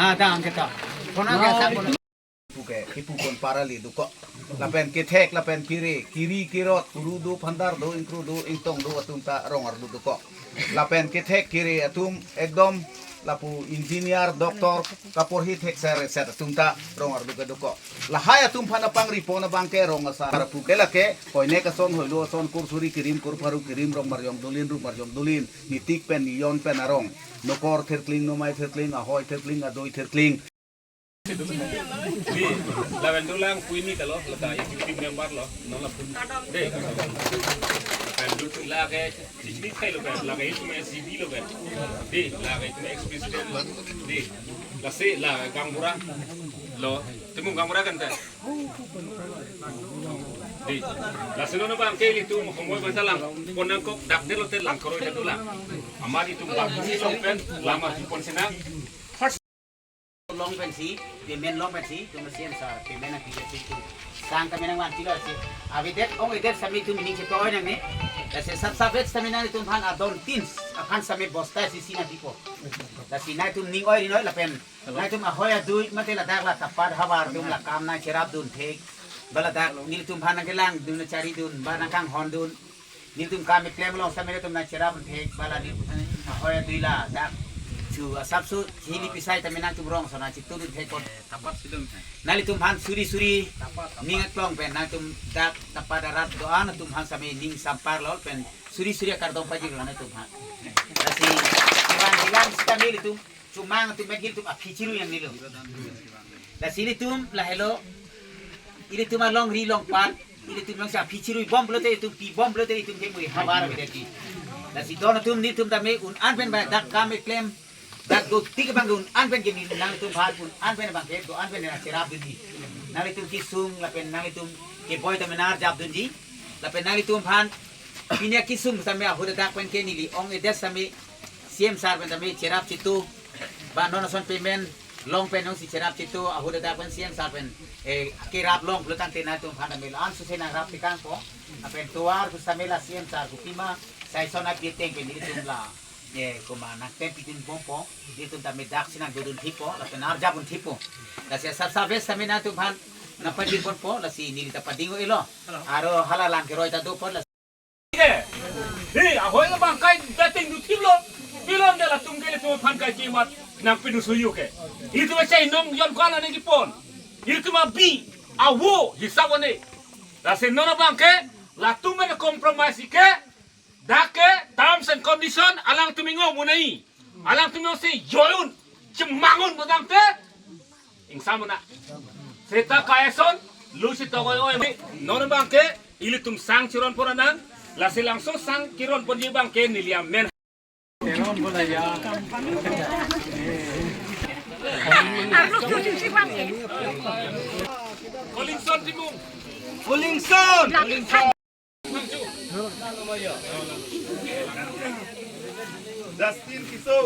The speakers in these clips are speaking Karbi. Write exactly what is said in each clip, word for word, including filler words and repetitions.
Ah, ta angketa. Kona ke sa kona. Puke, ipu kon parali dokok. Lapen kethek, lapen kere, kiri kirot, kuru do, phandar do, ingkru do, ingtong do, atum ta rong ardu dokok. Lapen kethek kere atum ekdom lapu engineer, doctor, kaporhi thekser set atum ta rong ardu ke dokok. Lahai atum aphan apangri pon abangke rong asar puke lake, koine kason hoilo ason kursuri kirim kurpharu kirim rong marjong dulin ru marjong dulin, nitik pen niyon pen arong. Nokor thirkling, nomai thirkling, ahoi thirkling, adoi thirkling. Di, lawen dolang puini talo, lata executive member lo, non la pun. Di, lawen do lake, sisini thai lo kan, lake itu S G B lo kan. Di, lake itu ex president lo. Di, lasi la gaonbura lo, Timung gaonbura kan ta. Di, lasi non abangke ilitum homoi bangsa lang, pon nangkok dak de lote lang koroi ta dolang. Amat itum bang song pen, lama di pon sinang. Long pensi, payment long pensi, itum C M sir, payment nangpi pensi itum. Sang kami nangvanpilo si. Avedet, ong edet sami itum ning chepoi nangne. Lasi sab sab vet sami nanglitum aphan adon tin, aphan sami bosta isi isi nangpipo. Lasi nanglitum ning oi ri noi lapen. Nanglitum ahoi adui, mate ladak la kapat havar dum la kam nangcherap dun thek. Ba ladak nelitum aphan nangkelang dun, nangchari dun, ba nangkanghon dun. Nelitum kam keklem along sami nelitum nangcherap thek, ba la nelitum ahoi adui ladak. Chu asapso hini pisai tame nangtum rong so nangchitu dun thek kon. Tapat sidum hai. Nanglitum aphan suri suri ning aklong pen nangtum dak tapat arat do-an atum aphan sami ning sampar lo pen suri suri akardom pajir lo nangtum aphan. Lasi ivan bilang sita nelitum chumang atum mek ilitum aphi chiru yang nilo. Lasi ilitum lahelo, ilitum alongri longpat, ilitum alongsi aphi chiru bom pulote, ilitum pi bom pulote, ilitum ke mui havar beda ti. Lasi don atum nelitum tame un-an pen ba dak kam keklem, dak do tik abang un-an pen ke neli nanglitum aphan un-an pen abangke do-an pen nangcherap dunji. Nanglitum kesung lapen nanglitum keboi tame nangarjap dunji. Lapen nanglitum aphan pini akesung tame ahut adak pen ke neli ong edet tame C M sir pen tame cherap chitu. Ba non ason payment long pen ongsi cherap chitu ahut adak pen C M sir pen, eh, kerap long pulo tangte nangtum aphan tame la-an suse nangrap tikangpo. Lapen tovar pu tame la C M sir pu pima saison apiteng pen nelitum la, eh, komat nangtem pidun bompo. Nelitum tame daksi nangdodun thipo lapen arjap un thipo. Lasi sab sab vet tame nangtum aphan nangpajir ponpo, lasi neli ta pading-o-elo. Aro hala lang keroi ta dopo la. Ke. Hi, ahoi abangke dating du thiplo. Pilon de latum ke ilitum aphan kaike mat nangpinu suyu ke. Ilitum achai nong yon kwana nangkepon. Ilitum abi, awo, hisap ane. Lasi non abangke, latum pen compromise ke, dak ke, terms and condition, alangtum ingong munai. Alangtum ongsi joyun, chemangun bodang te, ingsam muna. Seta kaeson, lusi tokoi oi. Non abangke, ilitum sang chiron pora nang, lasi langso sang chiron ponji abangke neli amen. Kolingson Timung. Kolingson. Justin Tisso.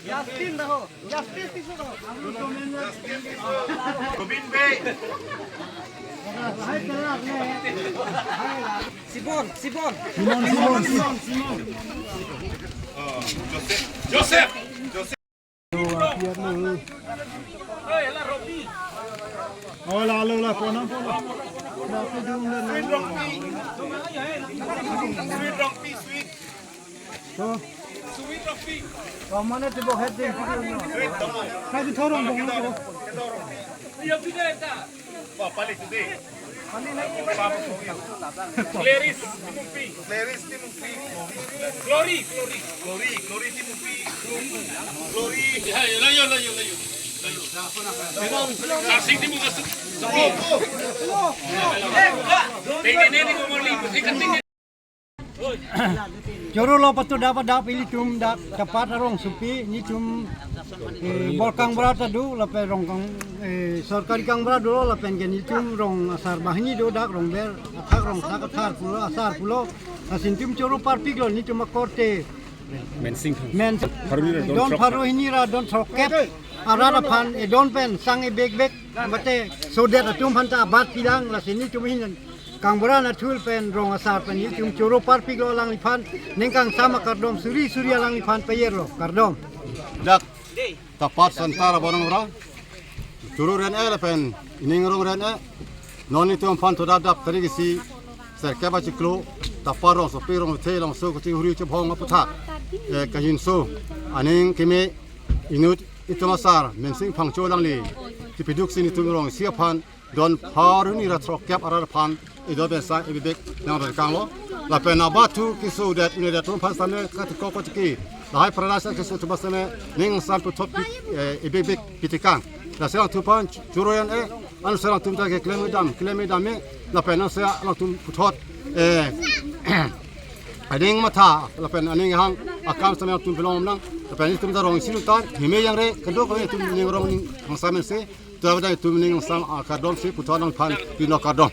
Justin Daho. Justin Tisso Daho. Justin Tisso. Robin Bey. Simon, Simon. Simon, Simon, Simon. Oh, Joseph. Joseph. Joseph. Oh, la, la, la, ponam, ponam. Sweet Rongpi. Sweet Rongpi, sweet. So, Sweet Rongpi. Oh, mana tibo head ding. Sweet, tama. Kasi thorong bong. Tama, kita orang. Iya, pindah ta. Wah, paling gede. Clarice Timungpi. Clarice Timungpi. Glory, Glory. Glory, Glory Timungpi. Glory. Ya, ya, layo, layo, layo. Layo. Sarsing Timung masuk. Tinggi ni, tinggi ni, tinggi ni. Choro lo patu dapat dap ilitum dak tepat arong supi nitum, eh, bor kangbura ta do lapen rong kang, eh, sorkari kangbura do lapen ke nitum rong asar banghini do dak rong ber athak rong thak athar pulo asar pulo asin tum choro parpik lo nitum akorte. Mensing. Men. Pharuni ra don don throk. Pharu hini ra don throkkep. Arat aphan edon pen sang ebek bek mate sodet atum aphan ta abat pilang lasi nitum hin kangbura nathul pen rong asar pen nitum choro parpik lo alangliphan ningkang sama kardom suri suri alangliphan payir lo kardom. Dak Tapat Santa Rabonang Ora, Churu Ren-e lapen Ining Rong Ren-e, non itum aphan todap dap tarik isi, Serkep achiklo, Tapat Rongsopi Rongthe Longso Kachihuri Chebhong aputhak, eh, kajinso aning keme inut itum asar Mensing Phangcho alangli kepiduk si itum rong isi aphan don pharo hini ra throk kep arat aphan ido besa ibibik nang rengkanglo. Lapen abathu keso det ne det aphan same katikok kotiki lahai paradise keso tuba same ning sam puthot pi-, eh, ibibik pitikang. Lasi alangtum aphan Churu Ren-e, ansi alangtum ta keklem dam, klem dam me, lapen ansi alangtum puthot, eh, aning matha, lapen aning hang akam same alangtum pelong nang, lapen itum ta rong isi tan, hime yang re, kedok itum ning rong ning hang same se, tu ada itum ning sam akardom si puthot nang aphan pino kardom.